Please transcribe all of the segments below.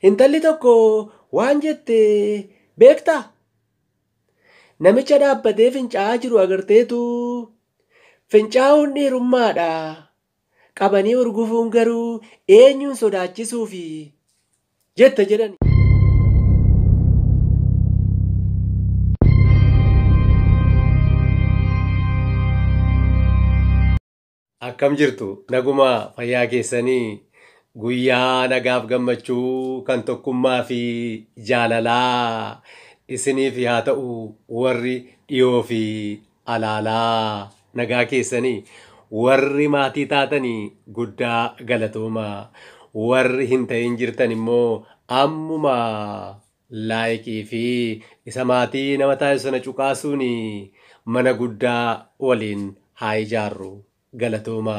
Intalli tokko waan jette beektaa? Namicha dhaabbatee fincaa'aa jiru agarteetu fincaa'uun dhiirummaadha. Qabanii urgufuun garuu eenyuun sodaachisuufi jette jedhani. Akkam jirtu naguma fayyaa keessanii guyyaa nagaaf gammachuu kan tokkummaa fi jaalalaa isiniif haa ta'u warri dhiyoo fi alaalaa nagaa keessanii warri maatii taatanii guddaa galatooma warri hin ta'in jirtan immoo ammuma laayikii fi isa maatii nama taasisu sana cuqaasuun mana guddaa waliin haa ijaarru. Galatooma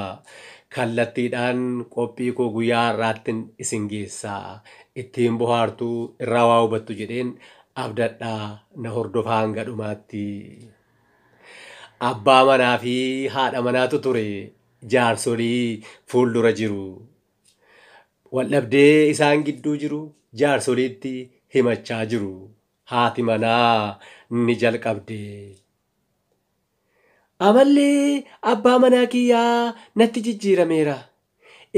kallattiidhaan qophii koo guyyaa har'aattin isin geessaa ittiin bohaartuu irraa waa hubattu jedheen abdadhaa na hordofaa hanga dhumaatti. Abbaa manaa fi haadha manaatu ture jaarsolii fuuldura jiru. Waldhabdee isaan gidduu jiru jaarsoliitti himachaa jiru. Haati manaa ni jalqabde. Amalli abbaa manaa kiyyaa natti jijjiirameera.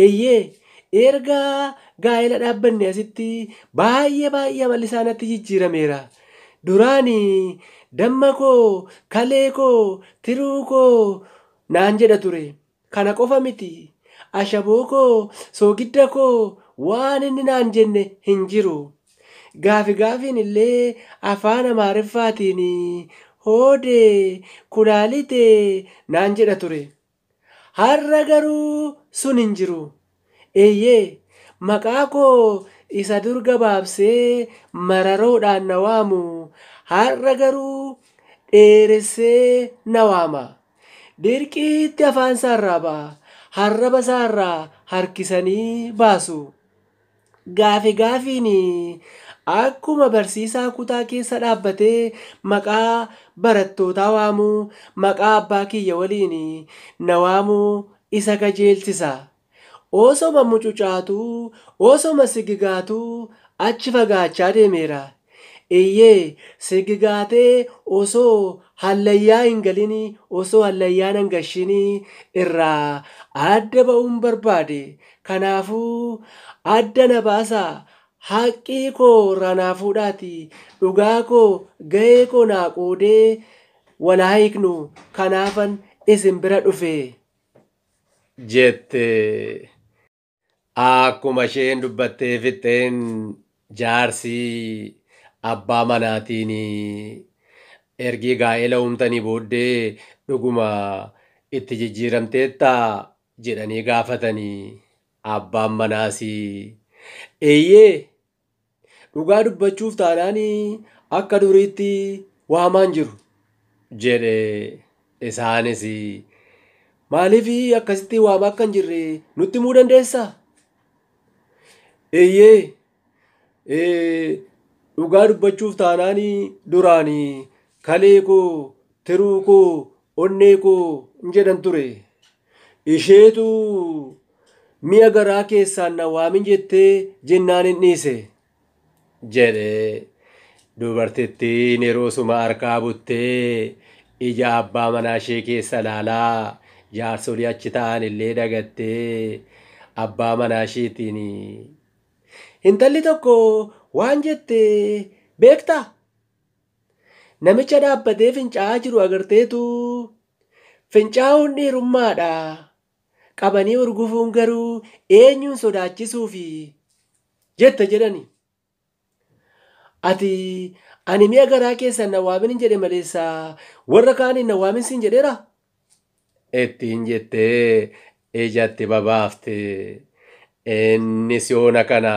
Eeyyee erga gaa'ela dhaabbanne asitti baay'ee baay'ee amalli isaa natti jijjiirameera. Duraan damma koo, kalee koo, tiruu koo naan jedha ture. Kana qofa miti. Ashaboo koo, soogidda koo waan inni naan jenne hin jiru. Gaafi gaafiin illee afaan Amaariffaatiin hoodee kulaalite naan jedha ture. Har'a garuu sun hin jiru. Eeyyee maqaa koo isa dur gabaabsee mararoodhaan na waamu har'a garuu dheeressee na waama. Dirqiitti afaan isaarraa ba'a. Harraba isaarraa harkisanii baasu. Gaafi gaafiin akkuma barsiisaa kutaa keessa dhaabbatee maqaa barattootaa waamuu maqaa abbaa kiyya waliin na waamuu isa kajeelchisa. Osoma mucucaatuu osoma sigigaatuu achi fagaachaa deemeera. Eeyyee sigigaatee osoo hallayyaa hin galin osoo hallayyaa hin gashin irraa adda ba'uun barbaade. Kanaafuu adda na baasaa. Haqqii koo irraa naa fuudhaati. Dhugaa koo gahee koo naa qoodee walaa hiiknu kanaafan isin bira dhufe. Jette akkuma isheen dubbattee fixxeen jaarsi abbaa manaatiin ergi gaa'ela uumtanii booddee dhuguma itti jijjiiramteettaa jedhanii gaafatanii abbaan manaas eeyyee dhugaa dubbachuuf taanaan akka duriitti waamaan jiru jedhe. Isaanis maaliif akkasitti waamaa akka hin jirre nutti himuu dandeessaa? Eeyyee dhugaa dubbachuuf taanaan duraan kalee koo, tiruu koo, onnee koo hin jedhan ture. Isheetu mi'a garaa keessaan na waamin jettee jennaan hin dhiise jedhe. Dubartittiin yeroo suma harkaa buttee ija abbaa manaa ishee keessa ilaalaa jaarsolii achi ta'an illee dagattee abbaa manaa isheetiin intalli tokko waan jette beektaa? Namicha dhaabbatee fincaa'aa jiru agarteetu fincaa'uun dhiirummaadha. Qabanii urgufuun garuu eenyuun sodaachisuufi jette jedhani. Ati ani mi'a garaa keessan na waamin hin jedhe maleessa warra kaaniin na waamin siin jedheera? Ittiin jettee ijatti babaafte. Innis yoona kana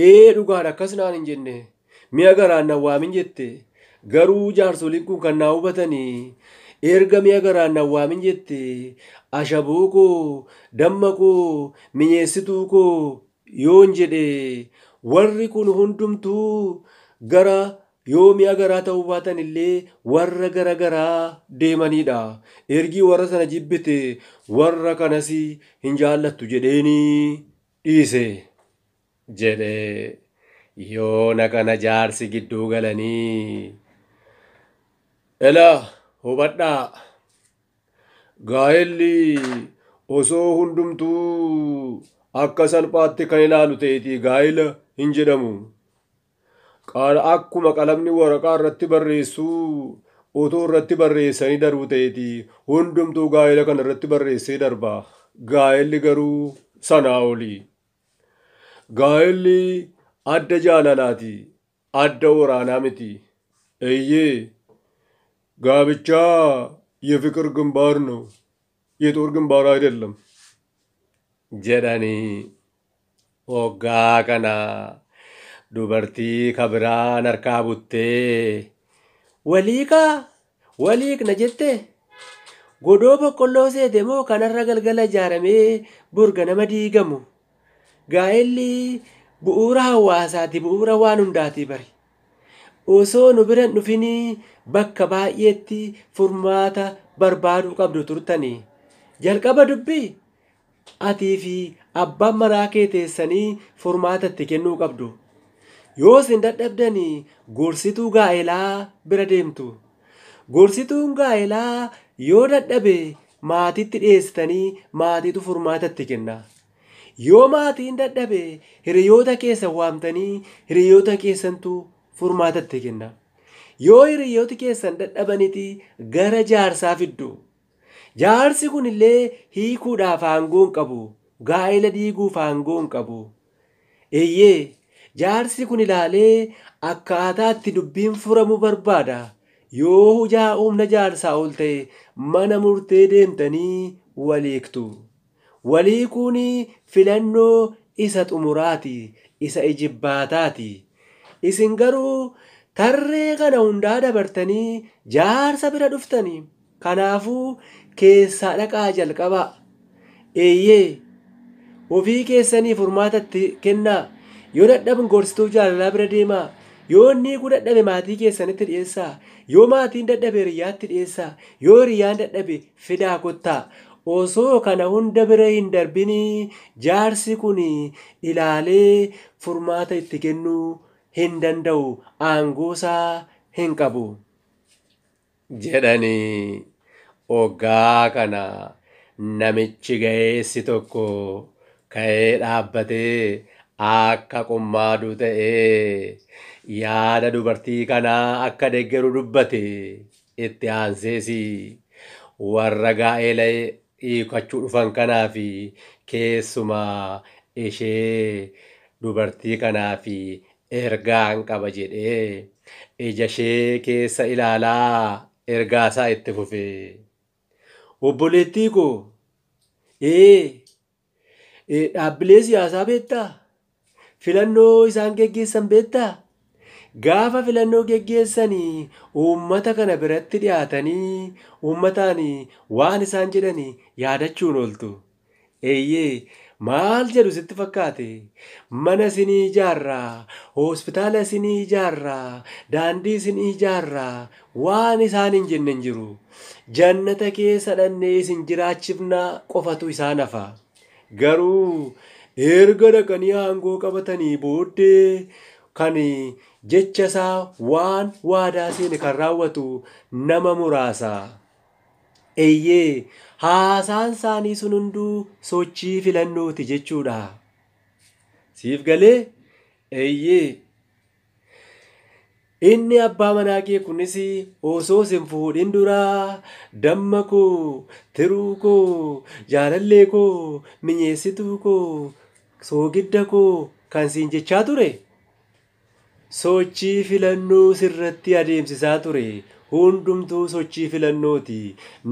ee dhugaan akkas naan hin jenne mi'a garaan na waamin jette garuu jaarsoliin kun kan naa hubatanii erga mi'a garaan na waamin jette ashaboo koo damma koo mi'eessituu koo yoon jedhe warri kun hundumtuu gara yoo mi'a garaa ta'uu baatan illee warra gara garaa deemanidha. Ergii warra sana jibbite warra kanas hin jaallattu jedheeni dhiise. Jedhee yoona kana jaarsi gidduu galanii. Elaa hubadhaa, gaa'elli osoo hundumtuu akka salphaatti kan ilaalu ta'eetii gaa'ela hin jedhamu. Akkuma qalamni waraqaa irratti barreessuu otoo irratti barreessanii darbuu ta'eetii hundumtuu gaa'ela kana irratti barreessee darba. Gaa'elli garuu sanaa oli. Gaa'elli adda jaalalaati, adda waraanaa miti. Eeyyee, ጋብቻ የፍቅር ግንባር ነው፣ የጦር ግንባር አይደለም jedhanii hoggaa kana dubartii kabiraan harkaa buttee waliikaa waliikna jette godoo boqqolloo seete moo kanarra galgala ijaaramee burga nama diigamu. Gaa'elli bu'uura hawaasaati, bu'uura waan hundaati bari. Osoo nu bira hin dhufinii bakka baay'eetti furmaata barbaaduu qabdu turtanii. Jalqaba dubbii atii fi abbaan manaa kee teessanii furmaata itti kennuu qabdu. Yoo isin dadhabdanii gorsituu gaa'elaa bira deemtu. Gorsituun gaa'elaa yoo dadhabe maatiitti dhiyeessitanii maatiitu furmaata itti kenna. Yoo maatiin dadhabe hiriyoota keessan waamtanii hiriyoota keessantu furmaata itti kenna. Yoo hiriyooti keessan dadhabaniti gara jaarsaa fiddu. Jaarsi kun illee hiikuudhaaf aangoo hin qabu. Gaa'ela diiguuf aangoo hin qabu. Eeyyee, jaarsi kun ilaalee akkaataa itti dubbiin furamu barbaada. Yoo hujaa humna jaarsaa ol ta'e mana murtee deemtanii waliiktu. Waliikuun filannoo isa xumuraati, isa ijibbaataati. Isin garuu tarree kana hundaa dabartanii jaarsa bira dhuftanii. Kanaafuu keessaa dhaqaa jalqabaa. Eeyyee, ofii keessanii furmaata itti kennaa. Yoo dadhaban gorsituu jaalalaa bira deemaa. Yoo inni kun dadhabe maatii keessanitti dhiyeessaa. Yoo maatiin dadhabe hiriyaatti dhiyeessaa. Yoo hiriyaan dadhabe fidaa kottaa. Osoo kana hunda bira hin darbinii jaarsi kun ilaalee furmaata itti kennuu hin danda'u, aangoosaa hin qabu jedhanii hoggaa kana namichi ga'eessi tokko ka'ee dhaabbatee akka qummaaduu ta'ee yaada dubartii kanaa akka deeggaru dubbate. Itti aansees warra gaa'ela hiikachuu dhufan kanaa fi keessumaa ishee dubartii kanaa fi ergaan qaba jedhee ija ishee keessa ilaalaa ergaa isaa itti fufe. Obboleettii koo, dhaabbilee siyaasaa beektaa? Filannoo isaan geggeessan beektaa? Gaafa filannoo geggeessanii uummata kana biratti dhiyaatanii uummataan waan isaan jedhanii yaadachuun ooltu. Eeyyee, maal jedhu sitti fakkaate? Mana isinii ijaarraa, hospitaala isinii ijaarraa, daandii isinii ijaarraa, waan isaan hin jenne hin jiru. Jannata keessa dhannee isin jiraachifnaa qofatu isaan hafa. Garuu erga dhaqanii aangoo qabatanii booddee kan jecha isaa waan waadaa seene kan raawwatu nama muraasa. Eeyyee, haasaan isaanii sun hunduu sochii filannooti jechuudha. Siif galee? Eeyyee. Inni abbaa manaa kee kunis osoo sin fuudhin duraa damma koo, tiruu koo, jaalallee koo, minyeessituu koo, soogidda koo kan siin jechaa ture. Sochii filannoo sirratti adeemsisaa ture. Hundumtuu sochii filannooti.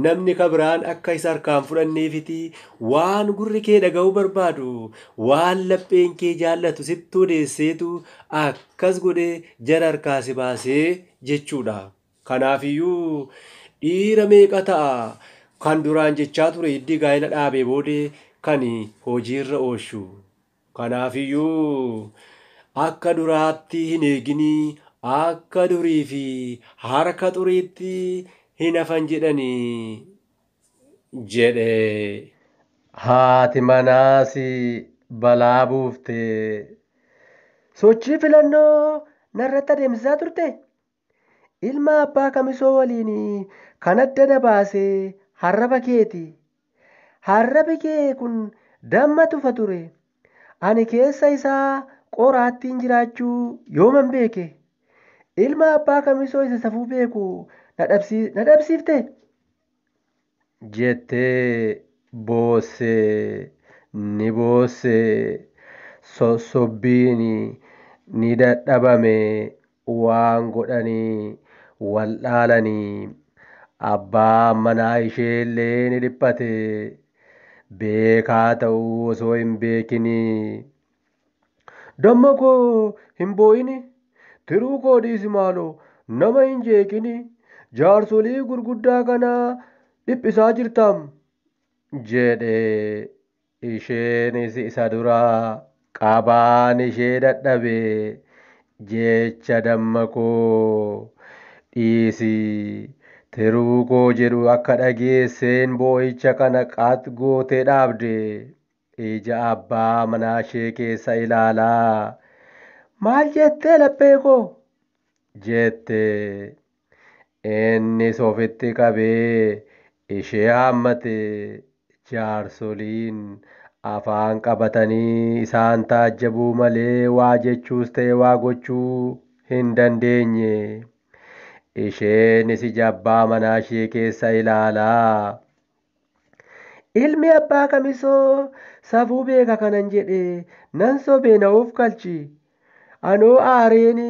Namni kabiraan akka isa harkaan fudhanneefiti waan gurri kee dhaga'uu barbaadu, waan lapheen kee jaallatu sitti odeesseetu akkas godhee jara harkaa si baasee jechuudha. Kanaafiyyuu dhiira meeqa ta'a kan duraan jechaa ture hiddi gaa'ela dhaabee boodee kan hojiirra oolchu. Kanaafiyyuu akka duraatti hin eeginii, akka durii fi harka xuriitti hin hafan jedhanii jedhe. Haati manaas balaa buuftee Sochii filannoo narratti adeemsisaa turte? Ilma abbaa kamisoo waliin kan adda na baase harraba keeti. Harrabi kee kun damma tufa ture. Ani keessa isaa qoraattiin jiraachuu yooman beeke? Ilma abbaa kamisoo isa safuu beeku na dhabsiifte? Jettee boossee ni boossee sossobbiin ni dadhabame waan godhanii wal dhaalanii abbaan manaa ishee illee ni dhiphate beekaa ta'uu osoo hin beekinii. Damma koo hin boo'ini, tiruu koo dhiisi maaloo nama hin jeeqini, jaarsolii gurguddaa kana dhiphisaa jirtaam jedhe. Isheenis isa duraa qabaan ishee dadhabe jecha damma koo dhiisi tiruu koo jedhu akka dhageesseen boo'icha kana qax gootee dhaabde. Ija abbaa manaa ishee keessa ilaalaa maal jettee laphee koo jette. Innis ofitti qabee ishee haammate. Jaarsoliin afaan qabatanii isaan taajjabuu malee waa jechuus ta'e waa gochuu hin dandeenye. Isheenis ija abbaa manaa ishee keessa ilaalaa ilmi abbaa kamisoo safuu beeka kanan jedhe nan sobee na of galchi. Anoo aareen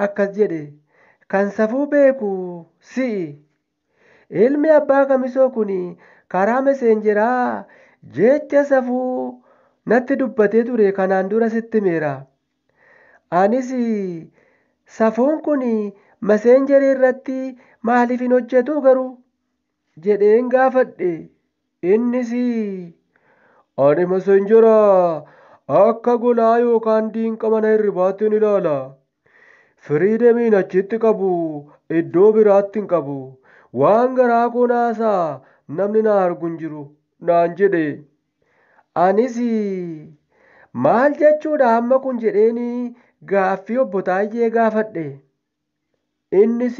akkas jedhe kan safuu beeku si'i. Ilmi abbaa kamisoo kun karaa meseenjeraa jecha safuu natti dubbatee ture kanaan dura sitti himeera. Anis safuun kun meseenjerii irratti maaliif hin hojjetu garuu jedheen gaafadhe. Innis ani meseenjera akka golaa yookaan diinqa mana hirribaatti ni ilaala. Firiidemiin achitti qabu iddoo biraatti hin qabu. Waan garaa koo naasaa namni na argu hin jiru naan jedhe. Anis maal jechuudha amma kun jedheeni gaaffii obbo Taayyee gaafadhe. Innis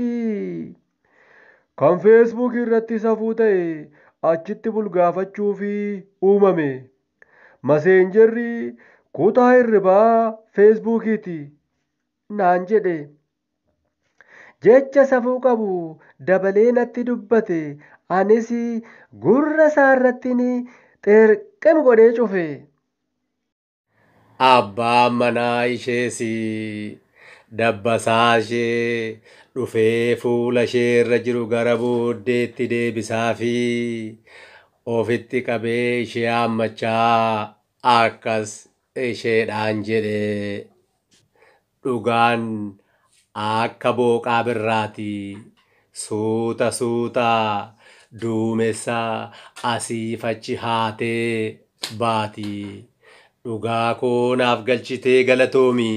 kan feesbuukii irratti safuu ta'e achitti bulgaafachuuf uumame. Maseenjerri kutaa hirribaa feesbuukiiti naan jedhe. Jecha safuu qabu dabalee natti dubbate. Anis gurra isaa irrattiin xirqim godhee cufe. Abbaan manaa ishees dabbasaa ishee dhufee fuula ishee irra jiru gara booddeetti deebisaa fi ofitti qabee ishee haammachaa akkas isheedhaan jedhe. Dhugaan akka booqaa birraati. Suuta suuta duumessa asiif achi haatee baati. Dhugaa koo naaf galchitee galatoomi.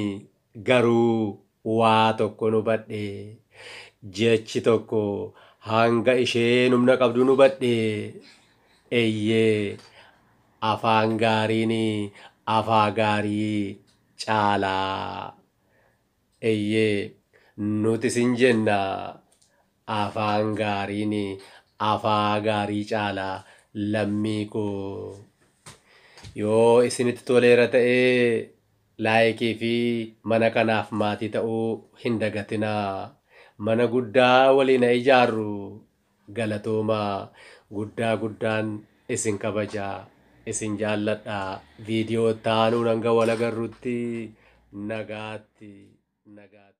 Garuu waa tokko nu hubadhe. Jechi tokko hanga isheen humna qabdu nu hubadhe. Eeyyee afaan gaariin afaa gaarii caalaa. Eeyyee nuti sin jenna afaan gaariin afaa gaarii caalaa lammii koo. Yoo isinitti toleera ta'ee laayikii fi mana kanaaf maatii ta'uu hin dagatinaa. Mana guddaa waliin haa ijaarru. Galatoomaa guddaa guddaan isin kabaja. Isin jaalladha. Viidiyoo taanuun hanga wal agarrutti nagaatti. Nagaatti.